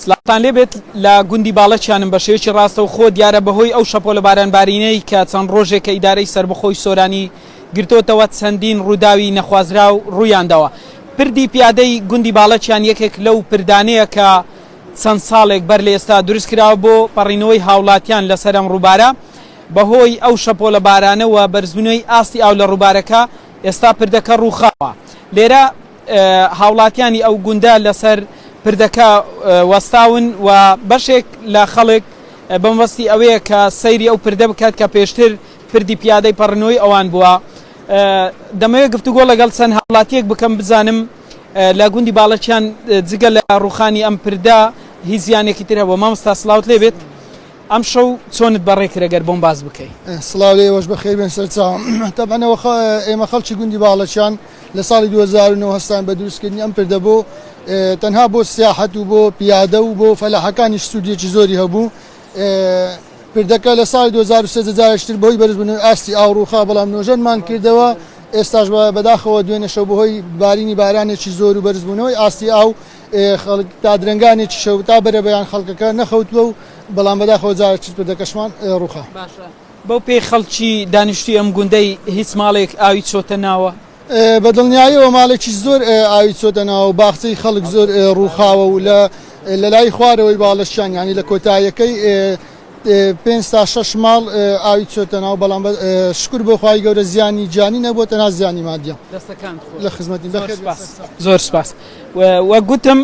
سلاوتان لێبێت لە گوندی باڵەچیانم بە شێوەیەکی ڕاستەوخۆ دیارە بەهۆی ئەو شەپۆلە بارانبارینەی کە چەند ڕۆژێکە ئیدارەی سەربەخۆی سۆرانی گرتۆتەوە چەندین ڕووداوی نەخوازراو ڕوویانداوە پردی پیادەی گوندی باڵەچیان یەکێک لەو پردانەیە کە چەند ساڵێک بەر لە ئێستا دروست کراوە بۆ پەڕینەوەی هاوڵاتیان لەسەر ئەم ڕووبارە بەهۆی ئەو شەپۆلە بارانە و بەرزبوونەوەی ئاستی ئاو لە ڕووبارەکە ئێستا پردەکە ڕووخاوە لێرە هاوڵاتیانی ئەو گوندە لەسەر پردەکە وەستاون و بەشێک لە خەڵک بەمەبەستی ئەوەیە کە سەیری ئەو پردە بکات کە پێشتر پردی پیادەی پەڕنەوەی ئەوان بووە. دەمەوێت گفتوگۆ لەگەڵ چەند هاوڵاتیەک بکەم بزانم لە گوندی باڵەکیان جگە لە ڕوخانی ئەم پردە هیچ زیانێکی تر هەبووە مامۆستا سڵاوت لێبێت ئەمشەو چۆنت بەڕێ کرد گەر بۆم باس بکەی؟ سڵاو لە ئێوەش بەخێر بێن سەرچاوم تەبعەن ئەوە ئێمە خەڵکی گوندی باڵەکیان لە ساڵی 2009 هەستاین بە دروستکردنی ئەم پردە بۆ تەنها بۆ سیاحەت و بۆ پیادە و بۆ فەلاحەکانیش سوودێکی زۆری هەبوو پردەکە لە ساڵی 2013 جارێکی تر بەهۆی بەرزبوونەوەی ئاستی ئاو ڕووخا بەڵام نۆژەنمان کردەوە ئێستاش بەداخەوە دوێنێ شەو بەهۆی بارینی بارانێکی زۆر و بەرزبوونەوەی ئاستی ئاو خەڵک تا درەنگانێکی شەو تا بەرەبەیان خەڵکەکە نەخەوتووە و بەڵام بەداخەوە جارێکی تر پردەکەشمان ڕووخا. باشە بەو پێی خەڵکی دانیشتووی ئەم گوندەی هیچ ماڵێک ئاوی چۆتە ناوە؟ بە دڵنیاییەوە ماڵێکی زۆر ئاوی چۆتە ناوە و باخچەی خەڵک زۆر ڕووخاوە و لە لەلای خوارەوەی باڵەشیان یانی لە کۆتاییەکەی پێنج تا شەش ماڵ ئاوی چۆتە ناو بەڵام شکر بۆ خوای گەورە زیانی گیانی نەبووە تەنها زیانی مادیە. دەستەکانت خۆش. لە خزمەتین بەخێر بێن. زۆر سپاس. وەک گوتم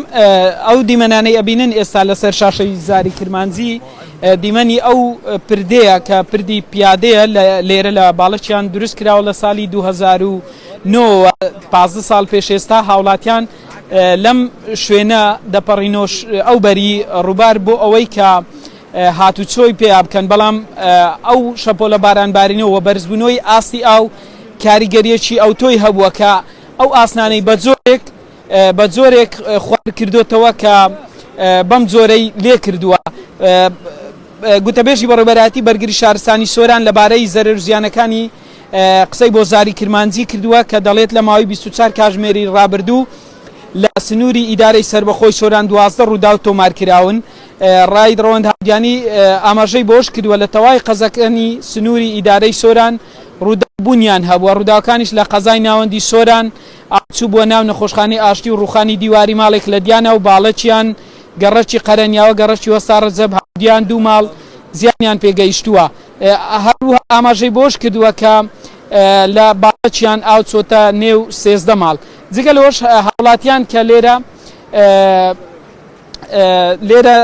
ئەو دیمەنانەی ئەبینن ئێستا لەسەر شاشەی زاری کرمانجی دیمەنی ئەو پردەیە کە پردی پیادەیە لێرە لە باڵەکیان دروست کراوە لە ساڵی 2009 15 ساڵ پێش ئێستا هاوڵاتیان لەم شوێنە دەپەڕینۆش ئەو بەری ڕووبار بۆ ئەوەی کە هاتوچۆی پێیا بکەن بەڵام ئەو شەپۆلە بارانبارینەوە بەرزبوونەوەی ئاستی ئاو کاریگەریەکی ئەوتۆی هەبووە کە ئەو ئاسنانەی بە جۆرێک بە جۆرێک خوار کردوتەوە کە بەم جۆرەی لێ کردووە. گوتەبێژی بەڕێوەبەرایەتی بەرگری شارستانی سۆران لەبارەی زەرەر و زیانەکانی قسەی بۆ زاری کرمانجی کردووە کە دەڵێت لە ماوەی 24 کاژمێری ڕابردوو لە سنووری ئیدارەی سەربەخۆی سۆران 12 ڕووداو تۆمار کراون. ڕاید ڕەوەند هاودیانی ئاماژەی بەوەش کردووە لە تەوای قەزەکانی سنووری ئیدارەی سۆران ڕووداو بوونیان هەبووە، ڕووداوەکانیش لە قەزای ناوەندی سۆران، ئاو چووبووە ناو نەخۆشخانەی ئاشتی و ڕووخانی دیواری ماڵێک لە دیانا و باڵەکیان، گەڕەکی قەرەنیاوە، گەڕەکی وەستا ڕەجەب، هاودیان دوو ماڵ زیانیان پێگەیشتووە. هەروەها ئاماژەی بەوەش کردووە کە لە باڵەکیان ئاو چۆتە نێو 13 ماڵ. جگە لەوەش هاوڵاتیان کە لێرە لێرە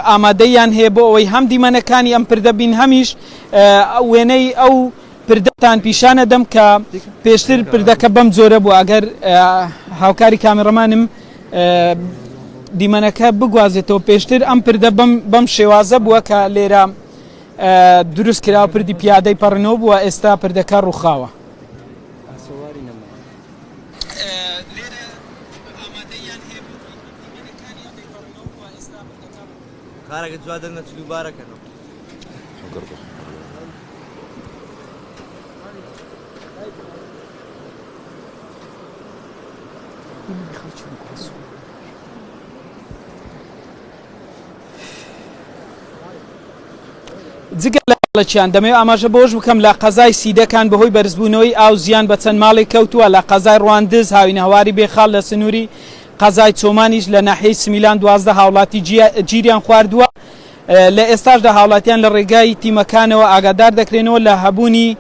ئامادەیان هەیە بۆ ئەوەی هەم دیمەنەکانی ئەم پردە بین هەمیش وێنەی ئەو پردەتان پیشانە دەم کە پێشتر پردەکە بەم جۆرە بوو ئەگەر هاوکاری کامێڕەمانم دیمەنەکە بگوازێتەوە پێشتر ئەم پردە بەم بەم شێوازە بووە کە لێرە دروست کرا پردی پیادەی پەڕنەوە بووە ئێستا پردەکە ڕووخاوە. کارەکە جووا دەرنەچوو دووبارە کەنەوە. جگە لە هەڵەچیان دەمەوێت ئاماژە بەوەش بکەم لە قەزای سیدەکان بەهۆی بەرزبوونەوەی ئاو زیان بە چەند ماڵێک کەوتووە لە قەزای ڕواندز هاوینەهەواری بێخاڵ لە سنووری قەزای چۆمانیش لە ناحیەی سمیلان 12 هاوڵاتی گیریان خواردووە لە ئێستاشدا هاوڵاتیان لە ڕێگای تیمەکانەوە ئاگادار دەکرێنەوە لە هەبوونی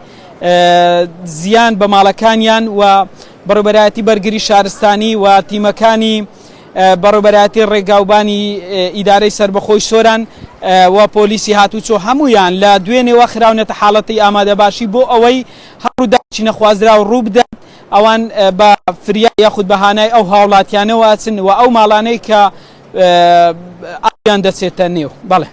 زیان بە ماڵەکانیان و بەڕێوەبەرایەتی بەرگری شارستانی و تیمەکانی بەڕێوەبەرایەتی ڕێگاوبانی ئیدارەی سەربەخۆی سۆران و پۆلیسی هاتوچۆ هەمویان لە دوێنێوە خراونەتە حاڵەتی ئامادەباشی بۆ ئەوەی هەر ڕووداوێکی نەخوازراو ڕووبدات ئەوان بە فریا یاخود بە هانای ئەو هاوڵاتیانەوە ئەچن و ئەو ماڵانەی کە ئاویان دەچێتە نێو بەڵێ.